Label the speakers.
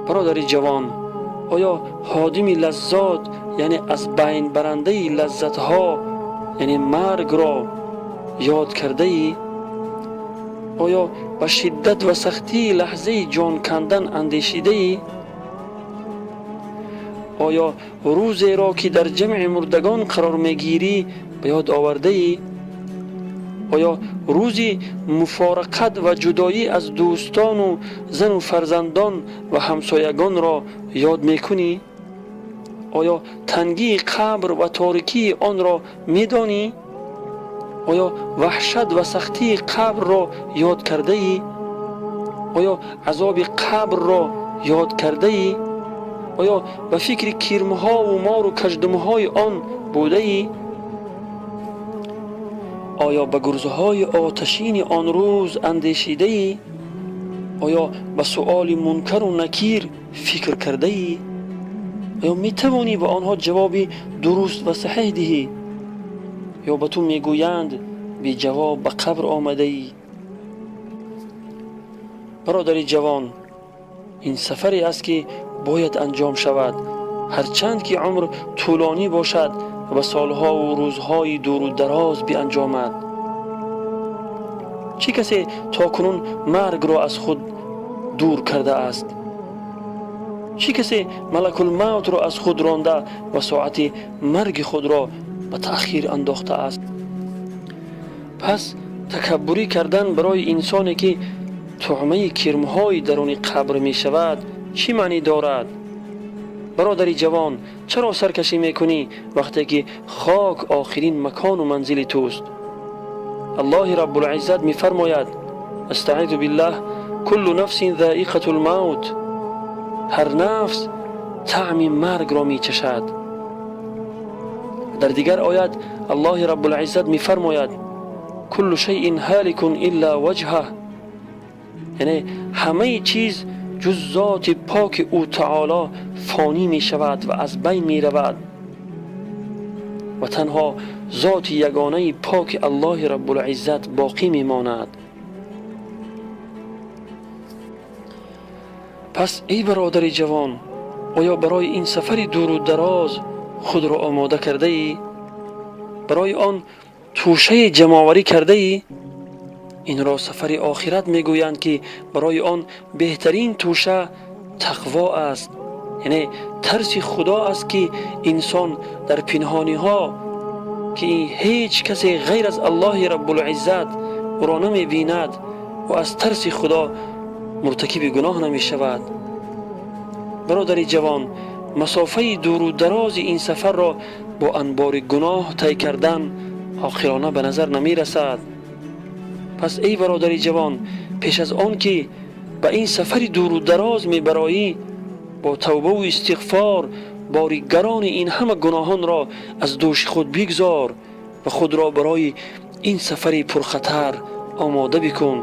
Speaker 1: Бародари ҷавон, оё ҳодими лаззот, яъне аз байн барандаи лаззатҳо, яъне маргро ёд кардаӣ? Оё ба шиддат ва сахтии лаҳзаи ҷон кандан андешидаӣ? Оё рӯзеро ки дар ҷамъи мурдагон қарор мегирӣ ба ёд овардаӣ? Оё рӯзи муфорақат ва ҷудоӣ аз дӯстону зану фарзандон ва ҳамсоягонро ёд мекунӣ? Оё тангии қабр ва торикии онро медонӣ? Оё ваҳшат ва сахтии қабрро ёд кардаӣ? Оё азоби қабрро ёд кардаӣ? Оё ба фикри кирмҳову мору каждумҳои он будаӣ? Оё ба гурзҳои оташини он рӯз андешидаӣ? Оё ба суоли мункару накир фикр кардаӣ? Оё метавонӣ ба онҳо ҷавоби дуруст ва саҳеҳ диҳӣ? Ё ба ту мегӯянд беҷавоб ба қабр омадаӣ? Бародари ҷавон, ин сафаре аст ки бояд анҷом шавад, ҳарчанд ки умр тӯлонӣ бошад ва ба солҳову рӯзҳои дуру дароз бианҷомад. Чӣ касе то кунун маргро аз худ дур кардааст? Чӣ касе малакулмавтро аз худ ронда ва соати марги худро ба таъхир андохтааст? Пас такаббурӣ кардан барои инсоне ки туъмаи кирмҳои даруни қабр мешавад чӣ маънӣ дорад? Бародари ҷавон, чаро саркашӣ мекунӣ вақте ки хок охирин макону манзили туст? Аллоҳи Раббулиззат мефармояд: астаъизу биллаҳ, куллу нафсин заиқатул мавт, ҳар нафс таъми маргро мечашад. Дар дигар оят Аллоҳи Раббулиззат мефармояд: куллу шайъин ҳаликун илла ваҷҳаҳ, яъне ҳамаи чиз ҷуз зоти поки ӯ таоло фонӣ мешавад ва аз байн меравад ва танҳо зоти ягонаи поки Аллоҳи Раббулиззат боқӣ мемонад. Пас эй бародари ҷавон, оё барои ин сафари дуру дароз худро омода кардаӣ? Барои он тӯшае ҷамъоварӣ кардаӣ? Инро сафари охират мегӯянд ки барои он беҳтарин тӯша тақво аст, яъне тарси худо аст ки инсон дар пинҳониҳо ки ҳеҷ касе ғайр аз Аллоҳи Раббулиззат ӯро намебинад ва аз тарси худо муртакиби гуноҳ намешавад. Бародари ҷавон, масофаи дуру дарози ин сафарро бо анбори гуноҳ тай кардан оқилона ба назар намерасад. Пас эй бародари ҷавон, пеш аз он ки ба ин сафари дуру дароз мебароӣ, бо тавбаву истиғфор бори гарони ин ҳама гуноҳонро аз дӯши худ бигзор ва худро барои ин сафари пурхатар омода бикун.